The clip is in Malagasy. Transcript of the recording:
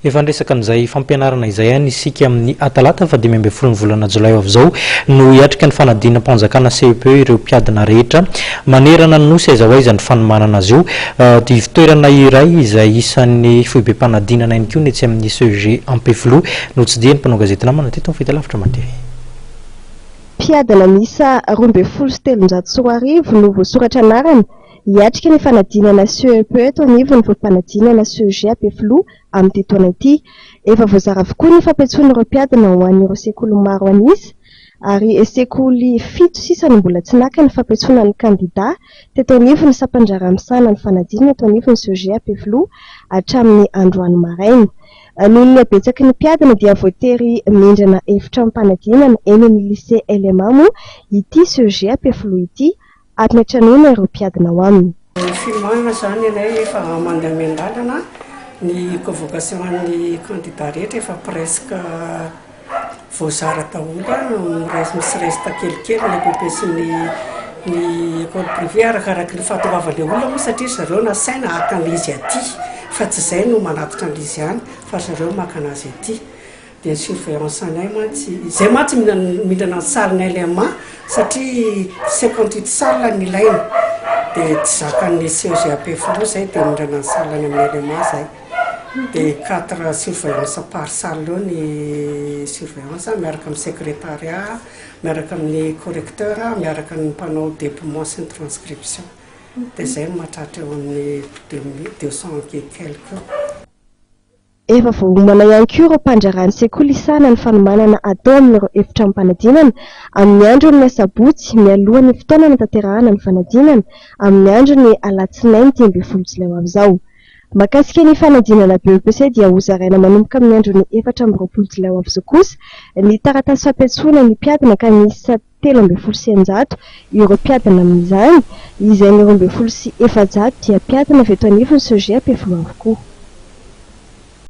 Efa niresaka an'izay fampianarana izay ihany isika amin'ny talata faha 15 ny volana jolay ho avy izao no hiatrika ny fanadinam-panjakana CEPE ireo mpiadina rehetra manerana ny Nosy. Aiza ho aiza ny fanomanana azy io? Ivon-toerana iray izay isan'ny foibem-panadinana ihany koa ny etsy amin'ny CEG Ampefiloha. Notsidihin'ny mpanao gazety namana teto amin'ny fahitalavitra Mandeha. Mpiadina miisa 2312 no voasoratra anarana hiatrika ny fanadinana CEPE eto anivon'ny foibem-panadinana CEG Ampefiloha amin'ity taona ity. Efa voazara avokoa ny fampiantsoana ireo mpiadina ho an'ireo sekoly maro an'isa ary sekoly fito sisa no mbola tsy naka ny fampiantsoana ny kandidà teto anivon'ny sampan-draharaha misahana ny fanadinana eto anivon'ny CEG Ampefiloha hatramin'ny androany maraina. Noho ny habetsaky ny mpiadina dia voatery mindrana efitranom-panadinana eny amin'ny Lycée LMA moa ity CEG Ampefiloha ity hampiantranoina ireo mpiadina ao aminy. Ny fiomanana izany ianay efa mandeha miandalana, ny convocation an'ny candidat rehetra efa presque voazara daholo, misy reste kelikely ny EPP sy ny ny école privée arakaraky ny fahatongavan'ilay olona moa satria ry zareo nasaina haka an'izy aty fa tsy izay no manatitra an'izy any fa ry zareo maka anazy aty. Dia ny surveillance anay mantsy, izay mantsy mihinana ny salle-n'ny LMA satria 58 salle no ilaina dia tsy zakan'ny CEG Ampefiloha izay dia mindrana ny salle any amin'ny LMA izay. Dia quatre surveillance par salle eo ny surveillance miaraka amin'ny secrétariat, miaraka amin'ny correcteur, miaraka amin'ny mpanao dépouillement sy ny transcription. Dia izay no mahatratra eo amin'ny 200 et quelque eo. Efa voaomana ihany koa ireo mpandraharaha ny sekoly hisahana ny fanomanana atao amin'ireo efitranom-panadinana amin'ny andron'ny asabotsy mialoha ny fotoana hanatanterahana ny fanadinana amin'ny andron'ny alatsinainy 15 jolay ho avy izao. Mahakasika ny fanadinana BEPC dia hozaraina manomboka amin'ny andron'ny 24 jolay ho avy izao kosa ny taratasy fampiantsoana ny mpiadina ka miisa 613 ireo mpiadina amin'izany, izay ny 412 dia mpiadina avy eto anivon'ny CEG Ampefiloha avokoa.